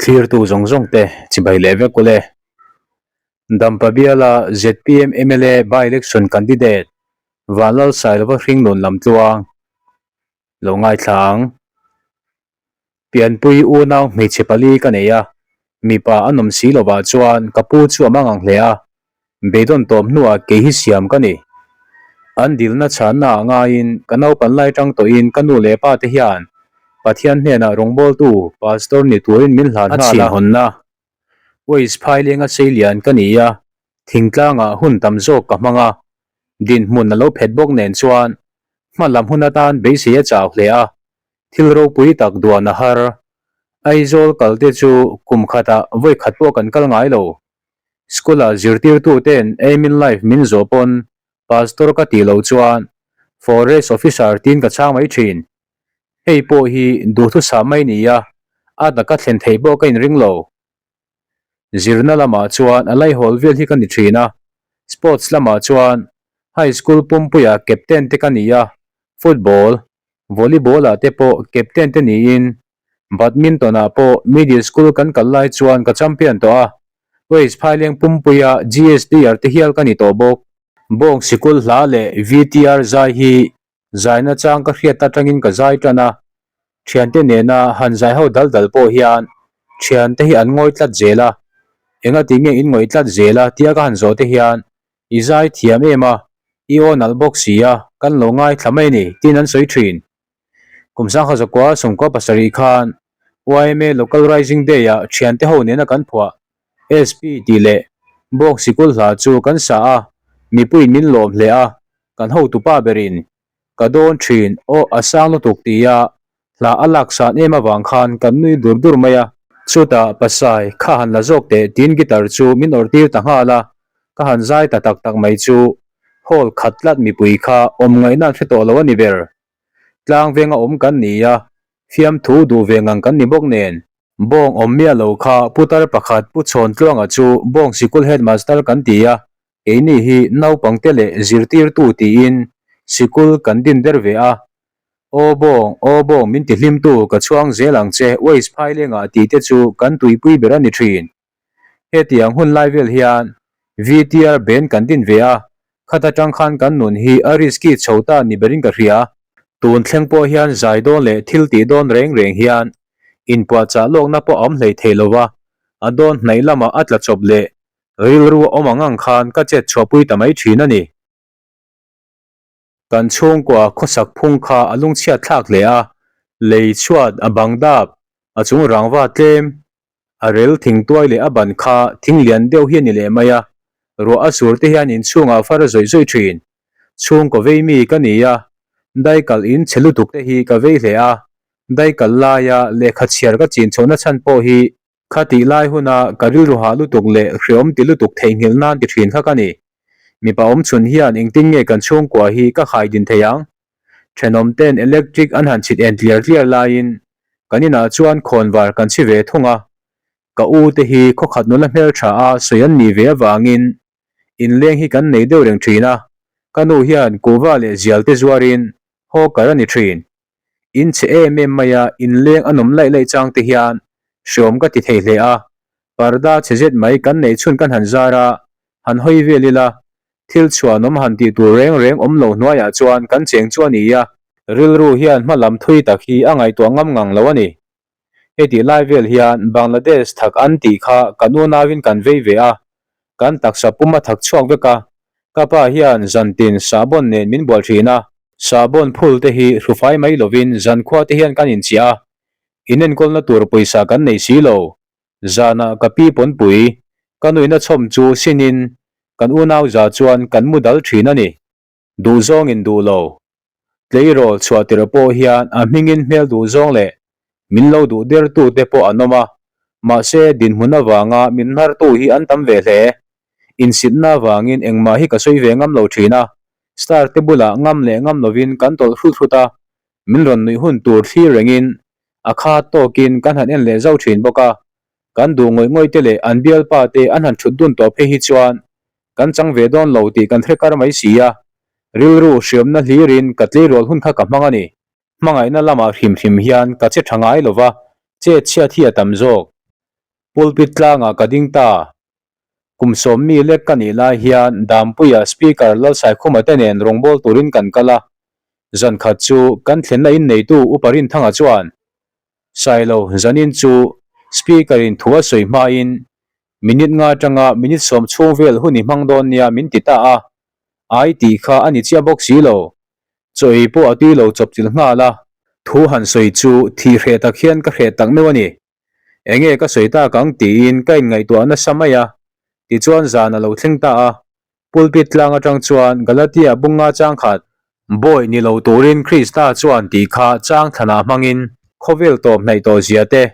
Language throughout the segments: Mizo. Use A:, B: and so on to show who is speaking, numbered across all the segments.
A: Thlirtu zawng zawng te chibai leh vek ule. Dampa biala zpm mla by-election candidate Vanlalsailova Hringnun Lamtluang lo ngaithla ang. Pianpui unau hmeichhe pali ka nei a, mipa a nawm si lovah chuan ka pu chu a mangang hle a, beidawn tawp hnuah kei hi siam ka ni. An dilna chhanna ah ngaiin ka naupan lai tang tawhin ka nu leh pa te hian Pathian hnenah rawngbawltu Pastor ni turin min hlan nghal a. A chhinhawnna Waste phailenga seilian ka ni a, thingtlangah hun tam zawk ka hmang a, dinhmun a lo phet bawk nen chuan hma lam hun atan beisei a chau hle a, thil ropui tak duan a har. Aizawl kal te chu kum khatah vawi khat pawh kan kal ngai lo. School-ah zirtirtuten aim in life min zawh pawn Pastor ka tih loh chuan Forest Officer tiin ka chhang mai thin. Hei pawh hi duhthusah mai ni a, a taka thlen theih pawh ka inring lo. Zirna lamah chuan a laihawl vel hi ka ni thin a, sports lamah chuan high school pumpuia captain te ka ni a, football, volleyball ah te pawh captain te niin badminton ah pawh middle school kan kal lai chuan ka champion tawh a, Waste phaileng pumpuia GSDR te hial ka ni tawh bawk. Bawng sikul hla leh VTR zai hi Zaina chang ka hriat atangin ka zai tan a, thiante nena han zai ho dal dal pawh hian thiante hi an ngawi tlat zel a, engati nge in ngawih tlat zel a tia ka han zawh te hian i zai thiam em a, i aw nalh bawk si a, kan lo ngaithla mai a ni tiin an sawi thin. Kum sangha zakua sawmkua pasarih khan yma Local Rising Day-ah thiante ho nena kan phuah SP tih leh Bawk sikul hla chu kan sa a, mipuiin min lawm hle a, kan hotupa berin ka dawn thin aw a sang lutuk tia hla a lak san em avang khan kan nui dur dur mai a. Chutah Pasai kha han la zawk teh tiin guitar chu min awrh tir ta nghal a, ka han zai ta tak tak mai chu hall khat tlat mipui kha awm ngaihna an hre tawh lo a ni ber. Tlang venga awm kan ni a, fiamthu duh ve ngang kan ni bawk nen. Bawng awm miah lo kha putar pakhat Pu Chhawntluanga chu Bawng sikul headmaster kan ti a, keini hi naupangte leh zirtirtu tiin sikul kan din der ve a. Aw Bawng, aw Bawng min ti hlimtu ka chhuang zel ang che Waste phailengah tih te chu kan tuipui ber a ni thin. Hetiang hun lai vel hian VTR band kan din ve a, khat atang khan kan nun hi a risky chho ta ni berin ka hria. Tun thleng pawh hian zai dawn leh thil tih dawn reng reng hian Inpuahchah lawkna pawh a awm hlei thei lo va, a dawn hnaih lamah a tla chawp leh rilru a awm ang ang khan ka chet chhuahpui ta mai thin a ni. Kan chhungkua khawsak phung kha a lungchhiat thlak hle a, lei chhuat a bang dap, a chung rangva tlem, a rel thingtuai leh a ban kha thing lian deuh hi a ni leh mai a, ruah a sur te hian inchhungah far a zawih zawih thin. Chhungkaw vei mi ka ni a, daikal in chhe lutuk te hi ka vei hle a, daikal laia lehkha chhiar ka chin chhohna chhan pawh hi kha tih lai huna ka rilru hah lutuk leh hreawm ti lutuk theihnghilh nan ti thin kha ka ni. Mipa awm chhun hian engtin nge kan chhungkua hi ka khai din thei ang? Thenawm ten electric an han chhit en tliar tliar laiin kan inah chuan khawnvar kan chhi ve thung a, ka u te hi khawkhat nula hmeltha a sawi an nih ve avangin Inleng hi kan nei deuh reng thin a, ka nu hian kuhva leh zial te zuarin hawker a ni thin. In chhe em em mai a, inleng a nawm laih laih chang te hian hreawm ka ti thei hle a, parda chhe zet mai kan neih chhun kan han zar a, han hawi vel ila, thil chhuanawm han tih tur reng reng awm lo hnuaiah chuan kan cheng chu a ni a, rilru hian hma lam thui tak hi a ngaihtuah ngam ngang lo a ni. Heti lai vel hian Bangladesh thak an tih kha kan unauin kan vei ve a, kan taksa pum a thak chhuak vek a, ka pa hian zantin sahbawn nen min bual thin a, sahbawn phul te hi hrufai mai lovin zankhua te hian kan inchiah a, inenkawlna tur pawisa kan nei si lo, zanah ka pi pawnpui ka nuihna chhawm chu sinin kan unau za chuan kan mu dal thin a ni. Duhzawng in duh lo. Tleirawl chhuah tirh pawh hian a hmingin hmel duhzawng leh min lo duh dertu te pawh an awm a, mahse dinhmun avanga min hnartu hi an tam ve hle. Insitna avangin engmah hi ka sawi ve ngam lo thin a, star te bulah ngam leh ngam lovin kan tawlh hrut hrut a, min rawn nuih hun tur thlir rengin a khat tawkin kan han en leh zauh thin bawk a, kan duh ngawih ngawih te leh an bialpa te an han thut dun tawh phei hi chuan kan chang ve dawn lo tih kan hre kar mai si a, rilru hriamna hlirin ka tleirawl hun kha ka hmang a ni. Hmangaihna lamah hrim hrim hian ka che tha ngai lo va, chet chhiat hi a tam zawk. Pulpit tlangah ka ding ta. Kum sawmmi lek ka nih lai hian Dampuia Speaker Lalsaikhuma te nen rawngbâwl turin kan kal a. Zan khat chu kan thlenna inneitu Upa Rinthanga chuan, Sailo, zanin chu Speaker-in thu a sawi hmain minute nga atanga minute sawm chhung vel hun i hmang dawn nia min ti ta a. Ai tih kha a ni chiah bawk si lo. Chaw ei pawh a tui lo chawp chilh nghal a. Thu han sawi chu thih hreh tak hian ka hreh tak meuh a ni. Enge ka sawi tak ang tiin ka inngaihtuah nasa mai a. Tichuan zan a lo thleng ta a. Pulpit tlang atang chuan Galatia bunga chang khat, Bawi ni lo turin Krista chuan tih kha chang thlanah hmangin khawvel tawp hnaih tawh zia te,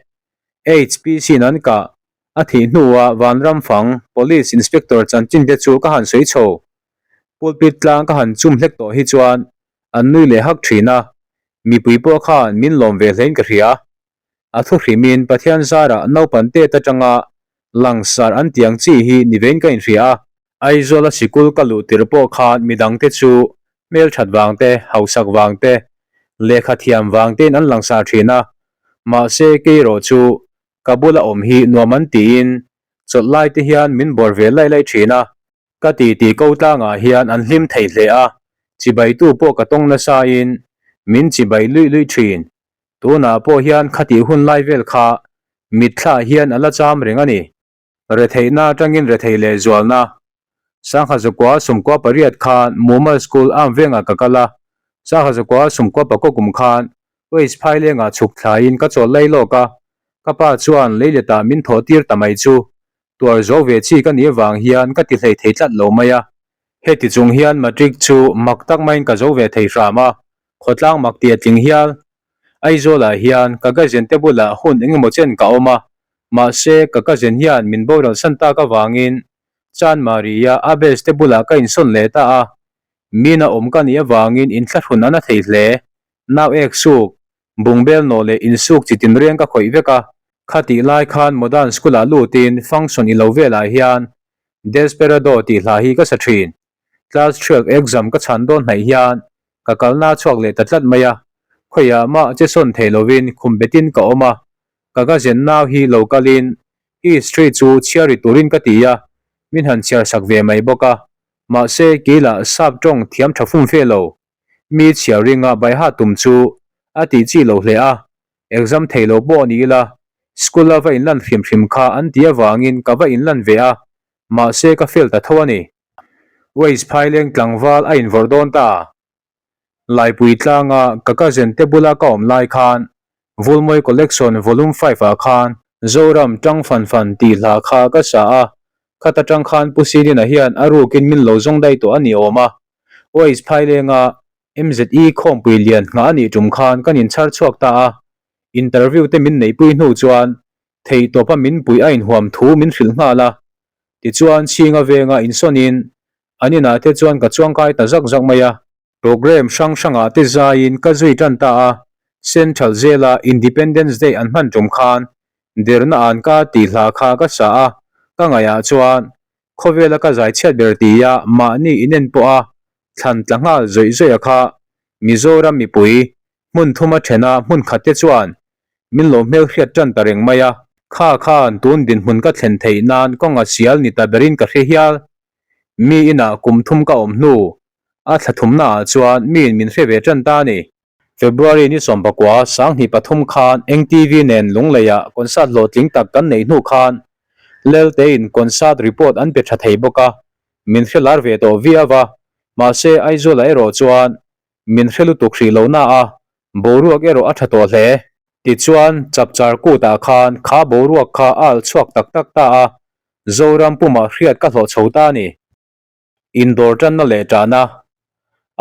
A: HPC-in an kah a thih hnua Vanram fang Police Inspector chanchin te chu ka han sawi chho. Pulpit tlang ka han chum hlek tawh hi chuan an nui leh hak thin a, mipui pawh khan min lawm ve hlein ka hria. A thu hrimin Pathian zarah naupan tet atanga langsar an tiang chi hi ni vein ka inhria a. Aizawla sikul ka luh tir pawh khan midangte chu hmelthat vang te, hausak vang te, lehkha thiam vang tein an langsar thin a, mahse kei erawh chu ka bula awm hi nuam an tiin chawlh lai te hian min bawr ve laih laih thin a. Ka titi ko tlangah hian an hlim thei hle a, chibaitu pawh ka tawng nasain min chibai luih luih thin. Tunah pawh hian khatih hun lai vel kha mitthla hian a la cham reng a ni. Retheihna atangin rethei leh zualna. Sangha zakua sumkua pariat khan Mumal School am vengah ka kal a, Sangha zakua sumkua pakua kum khan Waste phailengah chhuk thlaiin ka chawl lai lawk a, ka pa chuan leiletah min thawh tir ta mai chu tuar zo ve chi ka nih avang hian ka ti hlei thei tlat lo mai a. Heti chung hian matric chu mak tak maiin ka zo ve thei hram a, khawtlang mak tih a tling hial. Aizawlah hian ka cousin te bulah hun engemaw chen ka awm a, mahse ka cousin hian min boral san tak avangin Chanmari-a a best te bulah ka insawn leh ta a, mina awm ka nih avangin inthlahrun a na thei hle. Nau ek suk, bungbel nawh leh insuk chi tinreng ka khawih vek a, khatih lai khan Modern School-ah lutin function i lo velah hian Desperado tih hla hi ka sa thin. Class 12 exam ka chhan dawn hnaih hian ka kalna a chhuak leh ta tlat mai a, khawiah mah che sawn thei lovin khum betin ka awm a, ka cousin nau hi lo kalin history chu chhiar ri turin ka ti a, min han chhiar sak ve mai bawk a, mahse keilah sap tawng thiam tha fum fe lo. Mi chhiar ringa baiha tum chu a tih chi lo hle a, exam thei lo pawh ni ila school a va inlan hrim hrim kha an ti avangin ka va inlan ve a, mahse ka fail ta tho a ni. Waze phaileng tlangval a invawrh dawn ta. Laipui tlanga ka cousin te bula ka awm lai khan Vulmawi Collection Volume 5 ah khan Zoram tang fan fan tih hla kha ka sa a, khata tang khan Pu Sidina hian a rukin min lo zawng daih tawh a ni awm a. Waze phailenga MZE khawmpui lian nghah a nih tum khan kan inchhar chhuak ta a, interview te min neihpui hnu chuan theihtawpa min puih a inhuam thu min hrilh nghal a. Tichuan, chhinga venga insawnin an inah te chuan ka chuangkai ta zak zak mai a. Programme hrang hrangah te zaiin ka zui tan ta a, Central Jail-a Independence Day an hman tum khan derna an ka tih hla kha ka sa a, ka ngaihah chuan khawvela ka zai chhiat ber tia mahni inen pawha thlan tla nghal zawih zawih a kha Mizoram mipui hmun thuma thena hmun khat te chuan min lo hmel hriat tan ta reng mai a. Kha khan tun dinhmun ka thlen theih nan kawnga sial ni ta berin ka hre hial. Mi inah kum thum ka awm hnu a thla thumna ah chuan miin min hre ve tan ta a ni. February ni 19 2003 khan NTV nen Lungleiah concert hlawhtling tak kan neih hnu khan Leltein concert report an pe tha thei bawk a, min hre lar ve tawh viau a, mahse Aizawlah erawh chuan min hre lutuk hrih lo na a, boruak erawh a tha tawh hle. Tichuan, Chapchar kutah khan kha boruak kha a alh chhuak tak tak ta a, Zoram pumah hriat ka hlawh chho ta a ni. Indawr tanna leh tahna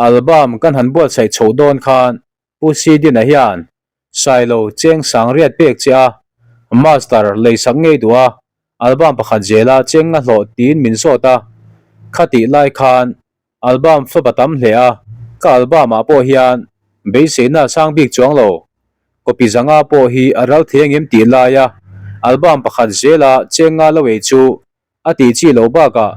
A: album kan han buatsaih chhoh dawn khan Pu Sidina hian Sailo cheng sang riat pek che a, Master leisak ngei duh a, album pakhat zela cheng nga hlawh tiin min zawt a, khatih lai khan album flop a tam hle a, ka album ah pawh hian beiseina a sang bik chuang lo, copy zanga pawh hi a ral thei angem tih laia album pakhat zela cheng nga lo ei chu A tih chi lo bakah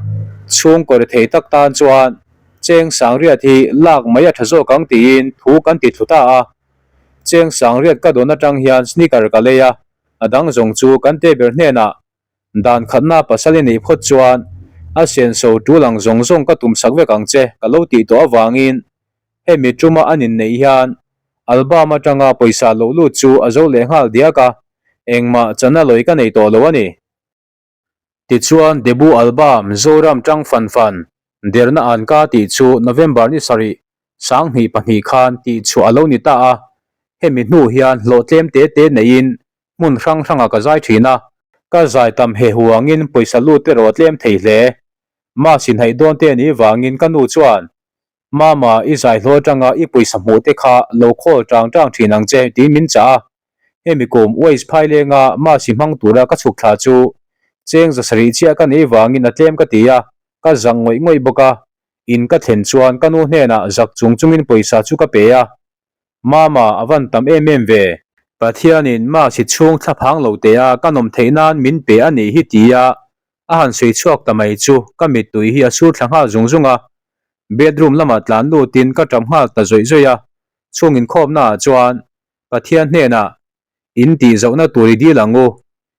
A: chhungkaw rethei tak tan chuan cheng sangriat hi lak mai a tha zawk ang tiin thu kan ti thlu ta a. Cheng sangriat ka dawn atang hian sneaker ka lei a, a dang zawng chu kan te ber hnenah. Dan khatna pasal i neih phawt chuan a senso tul ang zawng zawng ka tum sak vek ang che ka lo tih tawh avangin hemi tuma an inneih hian album atanga pawisa lo lut chu a zo leh nghal diak a, engmah chana lawi ka nei tawh lo a ni. Tichuan debut album Zoram Tang Fan Fan Derna An Ka tih chu November ni sarih 2002 khan tihchhuah a lo ni ta a, hemi hnu hian hlawh tlem te te neiin hmun hrang hrangah ka zai thin a, ka zai tam he huangin pawisa lut erawh a tlem thei hle. Mass inhaih dawn te anih vangin ka nu chuan, Mama, i zai hlawh atanga i pawisa hmuh te kha lo khawl tang tang thin ang che tiin min chah a, Hemi kum Waze phai lenga Masi hmang tura ka chhuk thla chu cheng za sarih chiah ka nei vangin a tlem ka ti a, ka zak ngawih ngawih bawk a. In ka thlen chuan ka nu hnenah zak chung chungin pawisa chu ka pe a. Mama, a van tam em em ve. Pathianin Masi chhung thla phang lo teh a ka nawm theih nan min pe a nih hi ti a a han sawi chhuak ta mai chu ka mittui hi a sur thla nghal zung zung a. Bedroom lamah tlan lutin ka tap nghal ta zawih zawih a. Chhung inkhawmna ah chuan Pathian hnenah in tih zohna tur i dil ang u,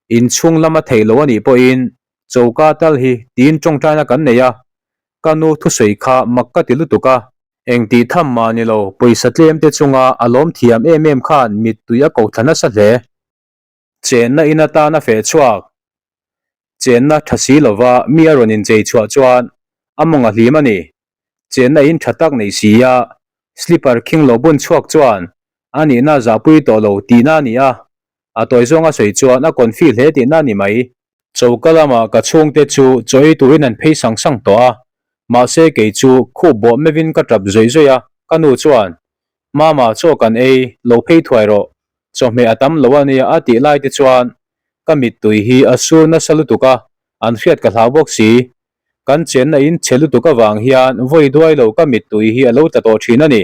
A: in chhung lama theih lo a nih pawhin choka tal hi tiin tawngtaina kan nei a, ka nu thusawi kha mak ka ti lutuk a. Eng tih tham mah ni lo, pawisa tlem te chunga a lawm thiam em em khan mittui a ko thla nasa hle. Chenna in atana feh chhuak, chenna tha si lova mi a rawn inchei chhuah chuan a mawng a hlim a ni. Chenna in tha tak nei si a, slipper khing lo bun chhuak chuan a nihna zahpui tawh lo tihna a ni a, a tawi zawnga sawi chuan a confi hle tihna a ni mai. Choka lamah ka chhungte chu chaw ei turin an phei sang sang tawh a, mahse kei chu khup bawh meuhin ka tap zawih zawih a, ka nu chuan, Mama, chaw kan ei, lo phei thuai rawh, chawhmeh a tam lo a nia a tih lai te chuan ka mittui hi a sur nasa lutuk a, an hriat ka hlau bawk si. Kan chenna in chhe lutuk avang hian vawi duai lo ka mittui hi a lo tla tawh thin a ni.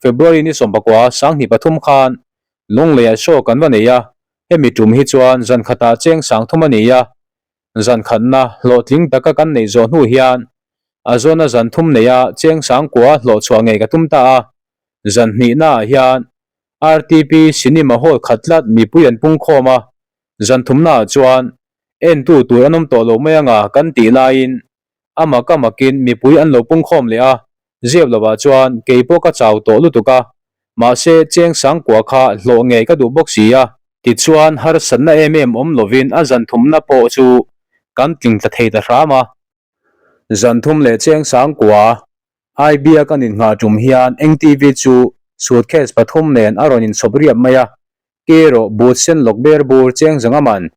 A: February ni 19 2003 khan Lungleiah show kan va nei a, hemi tum hi chuan zan khatah cheng 3000 a ni a, zan khatna hlawhtling taka kan neih zawh hnu hian a zawna zan thum neia cheng 9000 hlawh chhuah ngei ka tum ta a, zan hnihnaah hian RTP Cinema Hall khat tlat mipui an pung khawm a, zan thumnaah chuan entu tur an awm tawh lo mai anga kan tih laiin a mak a makin mipui an lo pung khawm leh a, ziap lovah chuan kei pawh ka chau tawh lutuk a, mahse cheng 9000 kha hlawh ngei ka duh bawk si a. Tichuan harsatna em em awm lovin a zan thumna pawh chu kan tling tla thei ta hram a. Zan thum leh cheng 9000 IB-a kan innghah tum hian NTV chu suitcase pathum nen a rawn inchhawp riap mai a, Ke erawh boot sen lawk ber bur cheng zanga man,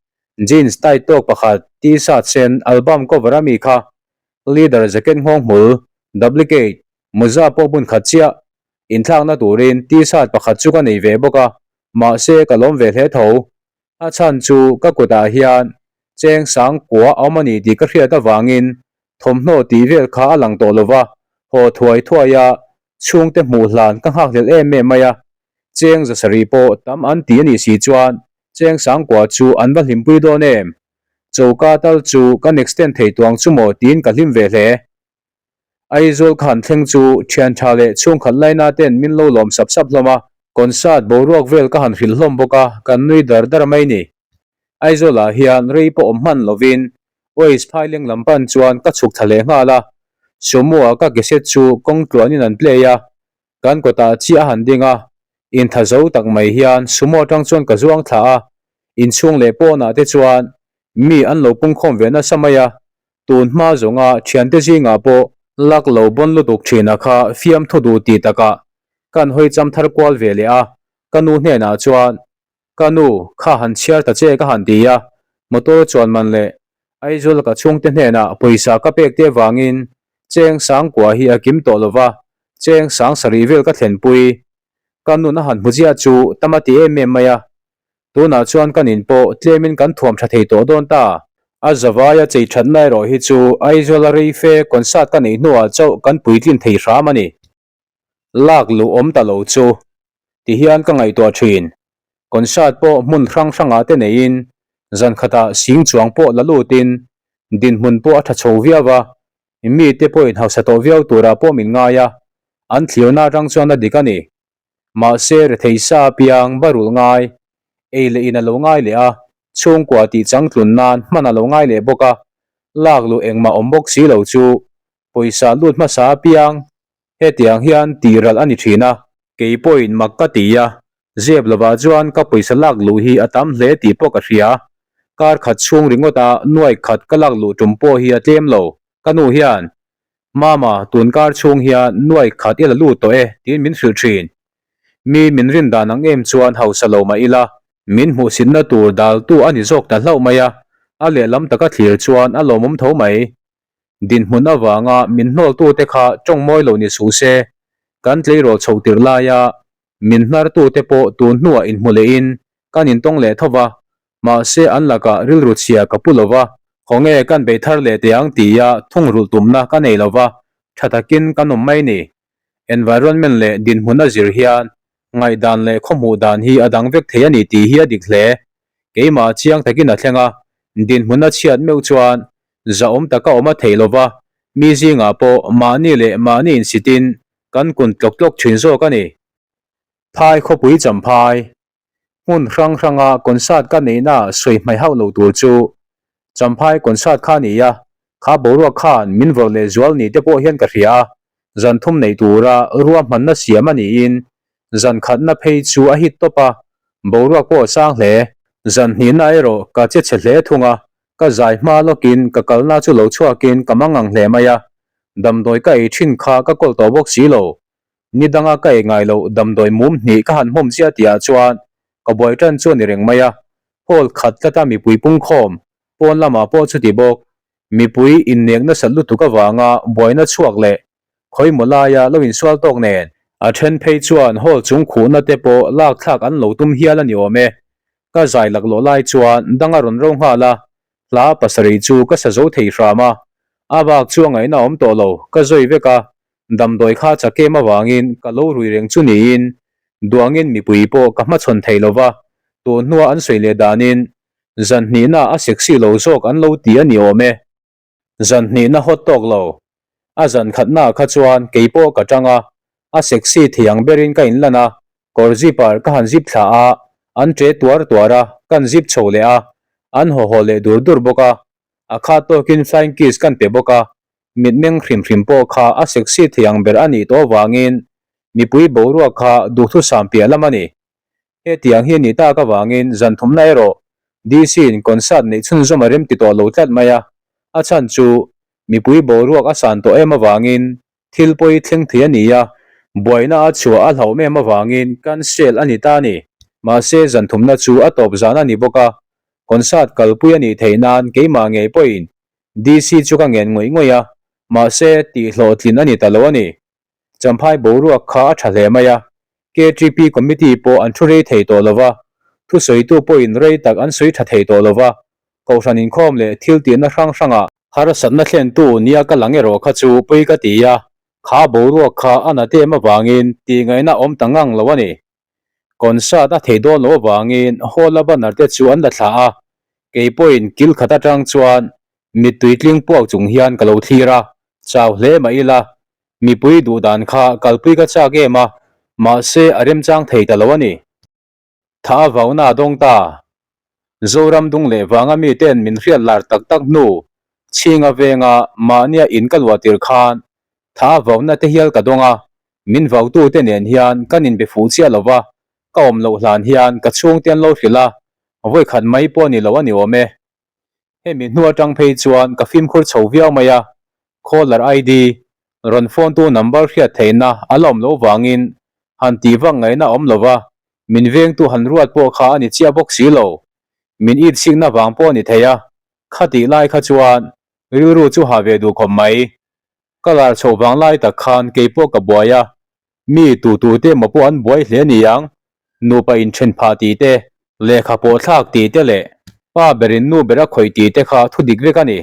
A: jeans tight tawk pakhat, t-shirt sen, album cover a mi kha, leather jacket nghawng hmul, duplicate, mawza pawh bun khat chiah, inthlakna turin t-shirt pakhat chu ka nei ve bawk a, mahse ka lawm ve hle tho. A chhan chu ka kutah hian cheng 9000 a awm a ni tih ka hriat avangin thawmhnaw tih vel kha a lang tawh lova, haw thuai thuai a chhungte hmuh hlan ka nghakhlelh em em mai a, cheng 700 pawh tam an ti a nih si chuan cheng 9000 chu an va hlimpui dawn em? Choka tal chu kan extend thei tuang chu maw tiin ka hlim ve hle. Aizawl khan thleng chu thian tha leh chhungkhat laina ten min lo lawm sap sap hlawm a, concert boruak vel ka han hrilh hlawm bawk a, kan nui dar dar mai ni. Aizawlah hian rei pawh awm hman lovin Waze phaileng lam pan chuan ka chhuk thla leh nghal a, Sumo-a ka cassette chu kawng tluanin an play a, kan kawtah chiah a han ding a, intha zo tak mai hian Sumo atang chuan ka zuang thla a, inchhung leh pawnah te chuan mi an lo pungkhawm ve nasa mai a, tun hma zawnga thiante zingah pawh lak lo bawn lutuk thina kha fiamthu duh tih takah kan hawi cham thar kual ve leh a, ka nu hnenah chuan Ka nu, kha han chhiar ta che ka han ti a, motor chuan man leh Aizawl ka chhungte hnenah pawisa ka pek te avangin cheng 9000 hi a kim tawh lova, cheng 7000 vel ka thlenpui. Ka nun a han hmu chiah chu tam a ti em em mai a, tunah chuan ka nin pawh tlemin kan thuam tha thei tawh dawn ta. A zavaia chei thatna erawh hi chu Aizawla reife concert ka neih hnuah chauh kan puitlin thei hram a ni. Lak luh awm ta lo chu ti hian ka ngaihtuah thin. Concert pawh hmun hrang hrangah te neiin zan khatah sing chuang pawh la lutin dinhmun pawh a tha chho viau a, mite pawhin hausa tawh viau turah pawh min ngai a, an thlirna atang chuan a dik a ni. Mahse rethei sa apiang barulh ngai, ei leh in a lo ngai leh a. Chhungkua tih changtlun nan hman a lo ngai leh bawk a, lak luh engmah awm bawk si lo chu pawisa lut hmasa apiang hetiang hian tih ralh a ni thin a. Kei pawhin mak ka ti a, zep lovah chuan ka pawisa lak luh hi a tam hle tih pawh ka hria. Kar khat chhung ringawt a nuai khat ka lak luh tum pawh hi a tlem lo. Ka nu hian, Mama, tun kar chhung hian nuai khat i la lut tawh e tiin min hrilh thin. Mi min rin dan ang em chuan hausa lo mah ila, min hmuhsitna tur daltu a ni zawk ta hlauh mai a, a lehlam taka thlir chuan a lawmawm tho mai. Dinhmun avanga min hnawltute kha tawng mawi lo ni suh se, kan tleirawl chhoh tirh laia min hnartute pawh tun hnuah inhmu lehin kan intawng leh tho va, mahse an lakah rilru chhia ka pu lo va, khawnge kan bei thar leh teh ang tia thungrulh tumna ka nei lo va, tha takin kan awm mai ni. Environment leh dinhmun a zir hian ngaihdan leh khawhmuh dan hi a dang vek thei a ni tih hi a dik hle. Keimah chiang takin a thleng a, dinhmun a chhiat meuh chuan zahawm taka awm a theih lova, mi zingah pawh mahni leh mahni insitin kan kun tlawk tlawk thin zawk a ni. Phai khawpui Champhai Hmun hrang hranga concert ka neihna sawi hmai hauh lo tur chu Champhai concert kha a ni a, kha boruak khan min vawrh leh zual ni te pawh hian ka hria a, zan thum nei tura ruahmanna siam a niin zan khatna phei chu a hit tawp a, boruak pawh a sang hle. Zan hnihna erawh ka che chhe hle thung a, ka zai hma lawkin ka kalna chu lo chhuakin ka mangang hle mai a, damdawi ka ei thin kha ka kawl tawh bawk si lo. Ni danga ka ei ngai loh damdawi mum hnih ka han hmawm chiah tihah chuan ka buai tan chu a ni reng mai a, hall khat tlata mipui pungkhawm pawn lamah pawh chuti bawk. Mipui innek nasat lutuk avanga buaina chhuak leh khawimaw laia lo insual tawk nen. A then phei chuan hall chung khuhna te pawh lak thlak an lo tum hial a ni awm e. Ka zai laklawh lai chuan dang a rawn ro nghal a, hla pasarih chu ka sa zo thei hram a, a bak chu a ngaihna a awm tawh lo, ka zawi vek a, Damdawi kha chakem avangin ka lo rui reng chu niin duangin mipui pawh ka hmachhawn thei lo va, tun hnua an sawi leh danin zan hnihna a sexy lo zawk an lo ti a ni awm e. Zan hnihna hawt tawk lo. A zan khatnaah kha chuan kei pawh ka tang a, a sexy thei ang berin ka inlan a, kawr zipper ka han zip thla a, an ṭe tuar tuar a, kan zip chho leh a, an haw haw leh dur dur bawk a, a khat tawkin flying kiss kan pe bawk a, Mitmeng hrim hrim pawh kha a sexy thei ang ber a nih tawh avangin mipui boruak kha duhthusam piah lam a ni. Hetiang hi a nih tak avangin zan thumna erawh DC-in concert neih chhunzawm a rem ti tawh lo tlat mai a, a chhan chu mipui boruak a san tawh em avangin thil pawi thleng thei a ni a, buaina a chhuah a hlauh em avangin cancel a ni ta a ni. Mahse zan thumna chu a tawp zan a ni bawk a, concert kalpui a nih theih nan keimah ngei pawhin DC chu ka ngen ngawih ngawih a, mahse tih hlawhtlin a ni ta lo a ni. Champhai boruak kha a tha hle mai a, KTP Committee pawh an thu rei thei tawh lo va, thusawitu pawhin rei tak an sawi tha thei tawh lo va, Kohhran inkhawm leh thil tihna hrang hrangah harsatna thlentu nia ka lang erawh kha chu pawi ka ti a, kha boruak kha a nat em avangin tih ngaihna awm ta ngang lo a ni. Concert a thei dawn loh avangin hall a banner te chu an la thla a, kei pawhin kil khat atang chuan mittui tling puak chung hian ka lo thlir a, chau hle mah ila, mipui duh dan kha kalpui ka chak em a, mahse a remchang thei ta lo a ni. Tha a vauna a dawng ta. Zoram dung leh vanga miten min hriat lar tak tak hnu chhinga venga mahnia in ka luah tir khan tha a vauna te hial ka dawng a, Min vautute nen hian kan inbe fuh chiah lo va, ka awm loh hlan hian ka chhungte an lo hrilh a, vawikhat mai pawh ni lo a ni awm e. Hemi hnu atang phei chuan ka fimkhur chho viau mai a, caller ID, rawn phone tu number hriat theihna a la awm loh vangin han tih vak ngaihna a awm lo va, min vengtu han ruat pawh kha a ni chiah bawk si lo. Min it sikna vang pawh a ni thei a, khatih lai kha chuan rilru chu ha ve duh khawp mai. Ka lar chhoh vang lai tak khan kei pawh ka buai a, mi tu tu te maw pawh an buai hle a ni ang, nupa inthen phah tih te, lehkha pawh thlak tih te leh pa berin nu ber a khawih tih te kha thu dik vek a ni.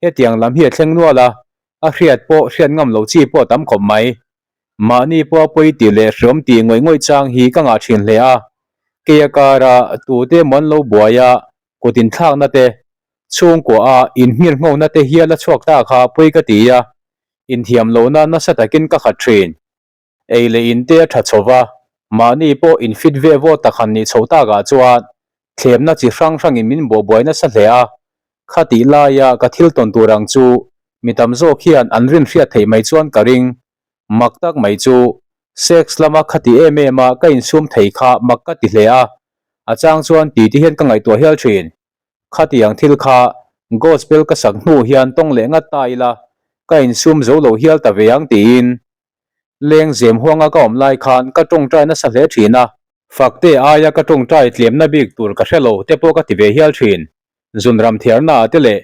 A: Hetiang lam hi a thleng nual a, a hriat pawh hriat ngam loh chi pawh a tam khawp mai. Mahni pawh a pawi tih leh hreawm tih ngawih ngawih chang hi ka ngah thin hle a, kei a kara tu te maw an lo buai a, kut inthlakna te, chhungkua a inhmir nghona te hial a chhuak ta kha pawi ka ti a, inthiam lohna nasa takin ka khat thin. Ei leh in te a tha chho va, mahni pawh in fit ve vawt tak han nih chho takah chuan. Thlemna chi hrang hrangin min buabuai nasa hle a, khatih laia ka thil tawn tur ang chu mi tam zawk hian an rin hriat theih mai chuan ka ring. Mak tak mai chu sex lama khati em em a ka insum thei kha mak ka ti hle a, a chang chuan ti ti hian ka ngaihtuah hial thin. Khatiang thil kha gospel ka sak hnu hian tawng leh ngat ta ila ka insum zo lo hial ta ve ang tiin Leng zem huanga ka awm lai khan ka tawngtai nasa hle thin a. Fakte aia ka tawngtai tlemna bik tur ka hre lo te pawh ka ti ve hial thin. Zunram thiarna ah te leh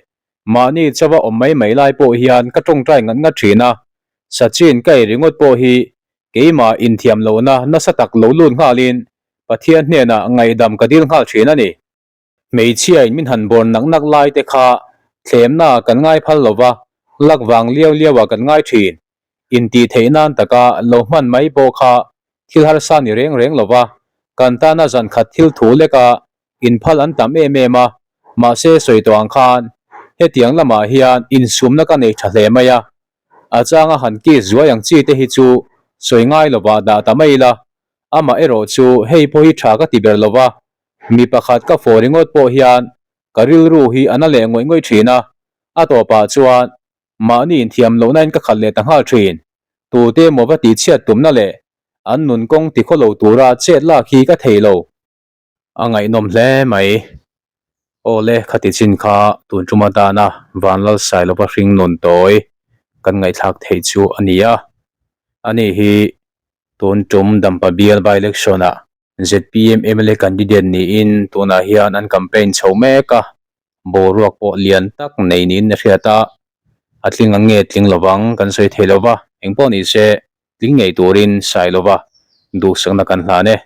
A: mahni chauha awm mai mai lai pawh hian ka tawngtai ngat ngat thin a. Sachin ka ei ringawt pawh hi keimah inthiam lohna nasa tak lo lut nghalin Pathian hnenah ngaihdam ka dil nghal thin a ni. Hmeichhiain min han bawr nak nak lai te kha thlemna kan ngai phal lo va, lak vang liau liauah kan ngai thin. Intih theih nan taka lo hman mai pawh kha thil harsa ni reng reng lo va, kan tana zan khat thil thu leka inphal an tam em em a, mahse sawi tawh ang khan hetiang lamah hian insumna ka nei tha hle mai a, a changa han kiss zuai ang chi te hi chu sawi ngai lovah dah ta mai ila, amah erawh chu hei pawh hi tha ka ti ber lo va, Mi pakhat ka fawh ringawt pawh hian ka rilru hi a na leh ngawih ngawih thin a, a tawpah chuan mahni inthiam lohnain ka khat leh ta nghal thin. Tute emaw va tihchhiat tumna leh an nun kawng ti khaw lo tura chet lak hi ka thei lo. A ngaihnawm hle mai. Aw le, khati chin kha tun tum atana Vanlalsailova hring nun tawi kan ngaihthlak theih chu a ni a. Ani hi tun tum Dampa bial by-election-ah ZPM mla candidate niin tunah hian an campaign chho mek a, boruak pawh lian tak nei niin a hriat a, a tling ang nge tling lovang kan sawi thei lova, engpawh ni se tling ngei turin Sailova duhsakna kan hlan e.